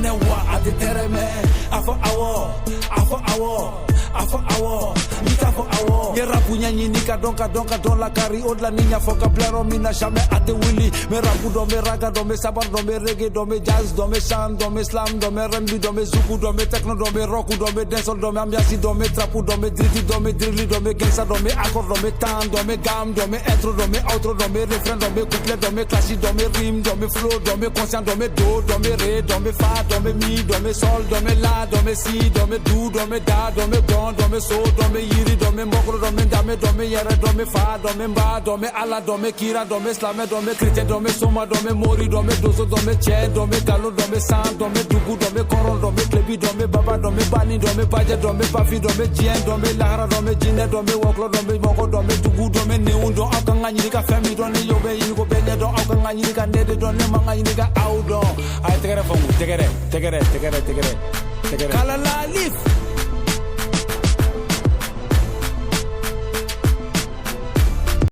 nɛnɛ wa a tɛ tɛrɛmɛ. A fɔ awɔ, a fɔ awɔ, a fɔ awɔ, n'i t'a fɔ awɔ. N ye rap ɲɛɲini ka dɔn, ka dɔn, ka dɔn lakari. O de la ni ɲɛfɔ ka bila yɔrɔ min na, jamais a tɛ wuli. N bɛ rap dɔn, n bɛ ragga dɔn, n bɛ sabar dɔn, n bɛ reggae dɔn, n bɛ jazz dɔn, n bɛ chant dɔn, n bɛ slam dɔn, n bɛ R&B dɔn, n bɛ zouk dɔn, n bɛ techno dɔn, n bɛ rock dɔn, n bɛ dancehall dɔn, n bɛ ambiance dɔn, n bɛ trap dɔn, n bɛ drill dɔn, n bɛ drill dɔn, n bɛ gangsta dɔn, n bɛ accord dɔn, n bɛ temps dɔn, n bɛ gamme dɔn, n bɛ intro dɔn, n bɛ outro dɔn, n bɛ refrain dɔn, n bɛ couplet dɔn, n bɛ clash dɔn, n bɛ rime dɔn, n bɛ flow dɔn, n bɛ conscient dɔn, n bɛ do dɔn, n bɛ ré dɔn, n bɛ fa dɔn, n bɛ mi dɔn, n bɛ sol dɔn, n bɛ la dɔn, n bɛ si dɔn, n bɛ du dɔn, n bɛ da dɔn, n bɛ gɔn dɔn, n bɛ so dɔn, n bɛ yiri dɔn, n bɛ mɔkɔrɔ dɔn, n bɛ danbe dɔn, n bɛ yɛrɛ dɔn, n bɛ fa dɔn, n bɛ ba dɔn, n bɛ Ala dɔn, n bɛ kira dɔn, n bɛ silamɛ dɔn, n bɛ chrétien dɔn, n bɛ soma dɔn, n bɛ mori dɔn, n bɛ donso dɔn, n bɛ cɛ dɔn, n bɛ nkalon dɔn, n bɛ san dɔn, n bɛ dugu dɔn, n bɛ kɔrɔn dɔn, n bɛ tilebi dɔn, n bɛ baba dɔn, n bɛ bani dɔn, n bɛ bajɛ dɔn, n bɛ bafi dɔn, n bɛ diɲɛ dɔn, n bɛ lahara dɔn, n bɛ jinɛ dɔn, n bɛ wɔkulɔ dɔn, n bɛ mɔgɔ dɔn, n bɛ dugu dɔn, n bɛ nenw dɔn. Aw kan ka ɲini ka fɛn min dɔn, ne y'o bɛɛ ɲini ko bɛɛ ɲɛ dɔn. Aw kan ka ɲini ka ne de dɔn, ne man ka ɲini ka aw dɔn. A ye tɛgɛrɛ fɔ n kun, tɛgɛrɛ, tɛgɛrɛ, tɛgɛrɛ, tɛgɛrɛ, tɛgɛrɛ. Kala lalif.